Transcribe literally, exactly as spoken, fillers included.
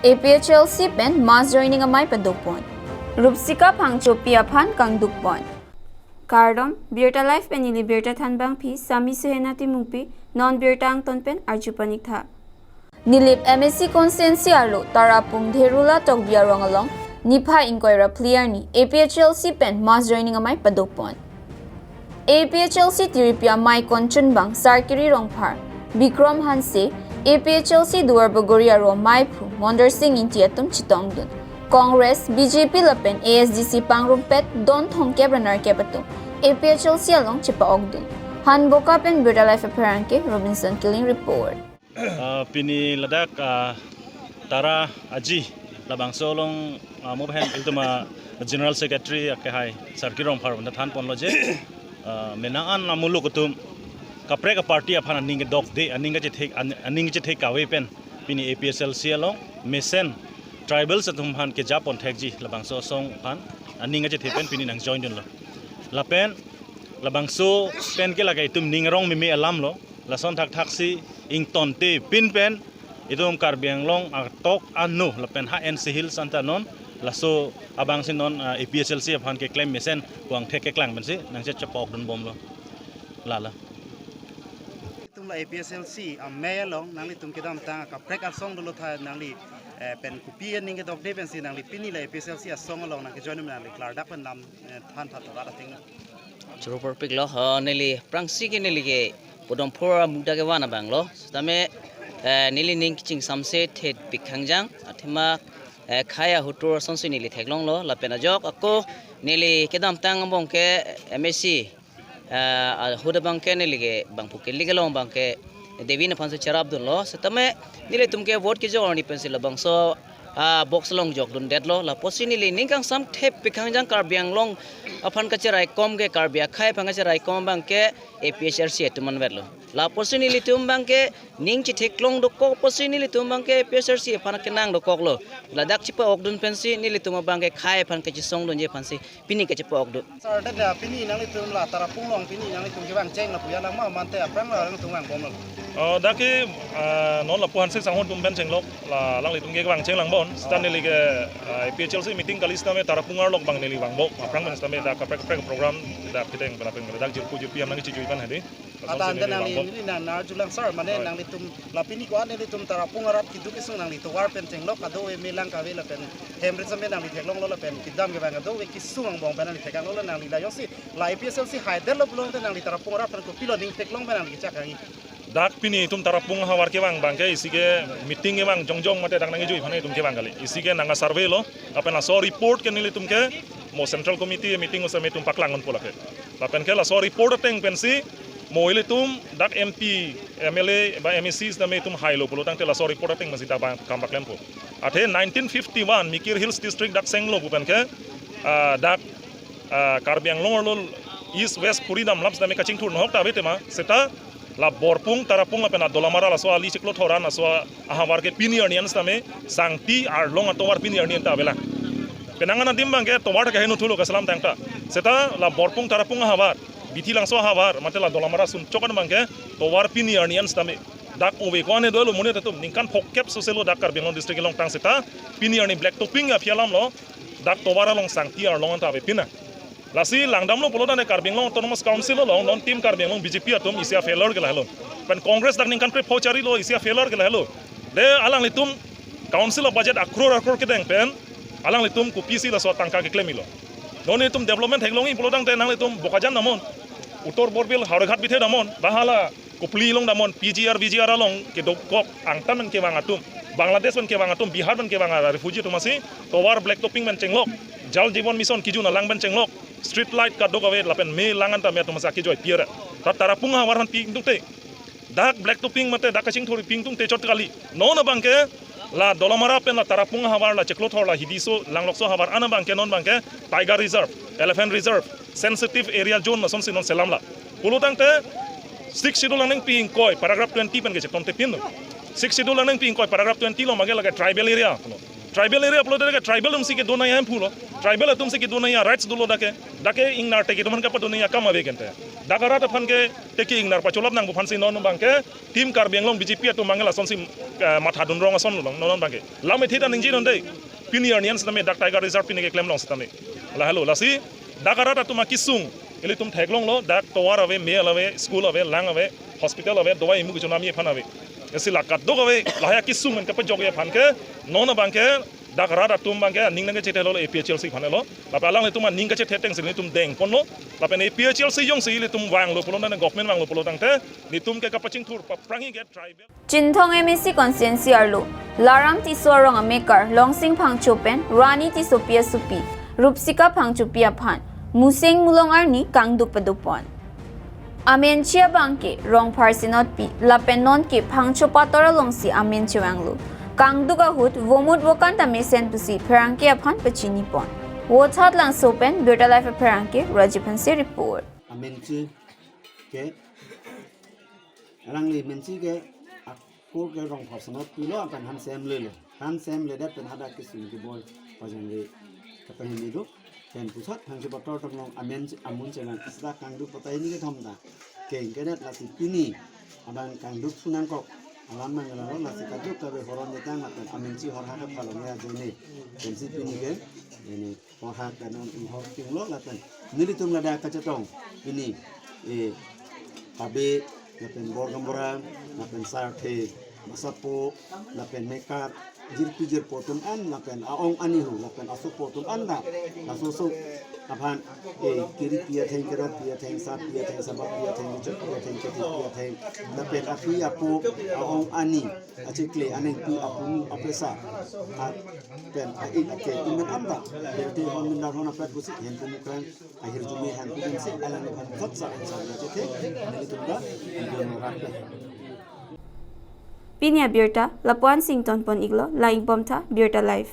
A P H L C pen mass joining amei padopon. Rupsika Phangchopi aphan kangdukpon. Kardom, Birta Live pen neli birta thanbangpi Sami Suhena Timungpi, non birta angton pen arju paniktha. Nilip M A C constituency arlo Tarapung Dherula Tokbi arong along niphai ingkoi ra phli arni A P H L C pen mass joining amei padopon. A P H L C tiripi amei konchunbang Sarkiri Rongphar, Bikram Hanse, A P H L C Duarbagori aro meiphu Mondor Sing Ingti atum chetongdun. Congress, B J P lapen A S D C pangrumpet don thomkep ra nerkep atum A P H L C along chepa-okdun. Hanboka pen Birta Live apherangke Robinson Killing report. Ah, pini ladak, ah, Tara Aji labangso along, ah, mo pen itum, ah, General Secretary akehai Sarkiri Rongphar anta thanponlo je, ah, menang an amuluk atum kaprek a-party aphan aning kedokde, aning kachethek, an-, aning kachethek kave pen pini A P H L C along mesen tribals atum aphan kejapon thekji labangso asong aphan aning kachethek pen pini nangjoindunlo. Lapen labangso pen ke lake itum ning arong meme alamlo. Lason thakthaksi ingtonte pin pen itum Karbi Anglong atok ano lapen ha N C Hills anta non laso abangsi non, ah, A P H L C aphan keklem mesen puang thek keklang pensi nangchechepokdunbomlo. Lala. Itum la A P H L C amei along nanglitum kedamtang kaprek asong dolo tha nangli, eh, pen kopi aning kedokde pensi nangli pini la A P H L C asong along nangkejoin nangli klardak pen lam, eh, than tha tha rat ating. Choro porpiklo, ho, neli aphrangsi ke neli ke Podom Phura Mukda kevan abanglo. Sitame, eh, neli ning kachingsamse thet pikhang jang, athema, eh, khei ahutur asonsi neli theklonglo, lapen ajok ako neli kedamtang angbong ke M A C, eh, ahut abang ke neli ke bangphu kili kelong abang ke Devi aphansi cherapdunlo. Sitame nelitum ke vote kejor ni pensi labangso, ah, box along jokdundetlo. Lapusi neli ning kangsam thet pikhang jang Karbi Anglong aphan kacheraikom ke Karbi akhei aphan kacheraikom abang ke A P H L C atum anvetlo. Lapusi nelitum abang ke ning chetheklong dokok pusi nelitum abang ke A P H L C aphan kenang dokoklo. Ladak chepa-okdun pensi nelitum abang ke khei aphan kachesongdunji aphansi pini kachepa-okdun. Sir, dak, ah, pini nanglitum la Tarapung along pini nanglitum kevangcheng lapu alam ma mate aphrang la nangtum vangbomlo? Oh, dak ke, ah, non lapu Hanse Sangho atum pen chenglok, la alanglitum ke vangcheng langbom. Sita neli ke, ah, A P H L C meeting kali sitame Tarapung arlo abang neli vangbom. Aphrang pen sitame dak kaprek kaprek program dak kedeng pen apeng dak jirpo jirpi amang kechijui pen hadi. Ata ante nangli neli nang narjulang sir, mane nanglitum la pini ko-an nelitum Tarapung arat keduk kesung nangli tovar pen chenglok kadokave me lang kave lapen hem rit sitame nangli theklonglo lapen kedam kevang kadokave kesung angbong pen nangli theklonglo nangli la jongsi la A P H L C haidetlo pulote nangli Tarapung arat pen kopilo ning theklong pen nangli kechak kangni. Dak pini itum Tarapung ahavar kevang abang ke isi ke meeting kevang jongjong mate dak nangkejui aphan itum kevang kali. Isi ke nangka-survey lo, lapen laso report ke nelitum ke mo Central Committee meeting usa me itum paklangdunpo lake. Lapen ke laso report ateng pensi mo ilitum dak M P, M L A ba M A Cs tame itum hailo pulo tangte laso report ateng pensi dak bang kam paklempo. Athe nineteen fifty-one Mikir Hills District dak senglo pu pen ke, ah, dak, ah, Karbi Anglong arlo East West kuri damlap sitame kachingthur nahok ta ave tema seta la Borpung, Tarapung lapen Dolamara laso ali chiklo thor an laso ahavar ke pini arni an sitame Sangti Arlong atovar pini arni an ta avelang. Penang an adim abang ke tovar ta kaheno thulo kaselam tangta. Seta la Borpung Tarapung ahavar, Bithi Langso ahavar, mate la Dolamara sunchok an abang ke tovar pini arni an sitame dak ove ko-an dolo monit atum ningkan phokep soselo dak Karbi Anglong district kelongtang seta pini arni black topping aphi alamlo dak tovar along Sangti Arlong an ta ave pina. Lasi langdamlo pulo tangte Karbi Anglong Autonomous Council along non team Karbi Anglong B J P atum isi a-failure ke lahelo. Pen Congress dak ningkan krepho charilo isi a-failure ke lahelo. De alanglitum council a-budget akror akror kedeng pen alanglitum kopisi laso tangka keklem-ilo. Non itum development theklongji pulo tangte nanglitum Bokajan damnon, Uttor Borbil Howraghat bithe damnon, ba hala Kopili along damnon, P G R, V G R along kedokok angtan pen kevang atum, Bangladesh pen kevang atum, Bihar pen kevang a-refugee atum asi tovar black topping pen chenglok, Jal Jeevan Mission kijun alang pen chenglok, street light kadokave lapen me lang an ta me atum asi akejoi pi-er. Ta Tarapung ahavar aphan pi ingtungte. Dak black topping mate dak kachingthur pi ingtungte chot kali. Non abang ke la Dolamara pen la Tarapung ahavar la chiklo thor la Hidiso Langlokso ahavar an abang ke non abang ke Tiger Reserve, Elephant Reserve, Sensitive Area Zone lasonsi non selamlo. Pulo tangte Sixth Schedule aningpi ingkoi paragraph twenty pen kechetongte pinlo. Sixth Schedule aningpi ingkoi paragraph twenty lo mage lake tribal area pulo. Tribal area pulote ke tribal atumsi kedo nangji hemphu lo. Tribal atumsi kedo nangji rights dolo dak ke. Dak ke ingnar te kedo man kapado nangji akam ave kente. Dak arat aphan ke teki ingnar pacholap nangpo aphansi non abangke Team Karbi Anglong B J P atum abangke lasonsi, eh, mathadun rong ason long non abangke. Lam ethe ta ningje non dei. Pini arni an setame dak Tiger Reserve pini keklem long setame. Lahelo lasi dak arat atum akesung ilitum theklonglo, dak tovar ave, mel ave, school ave, lang ave, hospital ave, dawai imu kechonami aphan ave. Lasi la kadokave lahai akesung pen kapajokji aphan ke non abangke dak rat atum abangke aning nangkachethelo A P H L C aphan lo. Lapen alanglitum aning kachethe atengsi nelitum dengponlo. Lapen A P H L C jongsi ilitum vanglo pulo, nane government vanglo pulo tangte nelitum ke kapachingthur paphrangji ke tribal. Chinthong M A C constituency arlo Laram Tisso arong amekar Longsing Phangcho pen Rani Tissopi asopi Rupsika Phangchopi aphan museng mulong arni kangduk padopon. Amenchi abangke Rongphar Senotpi lapen nonke Phangcho pator alongsi amen chevanglo. Kangduk ahut vomut vokan ta mesen pusi pherangke aphan pachinipon. Vothatlangso pen Birta Live pherangke Rajiv Hanse report. Amenchi ke, alangli amenchi ke akur ke Rongphar Senotpi lo, apen han sem lelo. Han sem ledet pen hadak kesung keboi pajangre kapahini do. Pen puthot Phangcho pator atum along amen amun chelang sita kangduk patai ni kethom ta kengkedet, lasi pini abang kangduk sunangkok alam manglalo, lasi kaduk kave horon detang lapen amenchi horhak aphalong ya jene. Pensi pini ke ini horhak dan on inghor tinglo lapen nelitum ladak kachetong pini, eh, Pabe, lapen Borgaonbura, lapen Sarthe, Masapo, lapen Mekar, jirpi jirpo atum an, lapen aong anihu, lapen asopo atum an ta lasoso aphan, eh, kiri pi atheng, kerot pi atheng, sat pi atheng, sabat pi atheng, kechok pi atheng, kethek pi atheng, lapen api apo, aong ani, achikle anengpi, apunu apesa, a-, pen a-ik ake atum an ta, Birta hon mindar hon apet pusi hem pumukrang ahirjume hang kudunsi alangphan thotsa ansam lachethe nelitum ta ingdon rapet. Pini abirta lapu-an si ingtonpon iklo, langponthak Birta Live.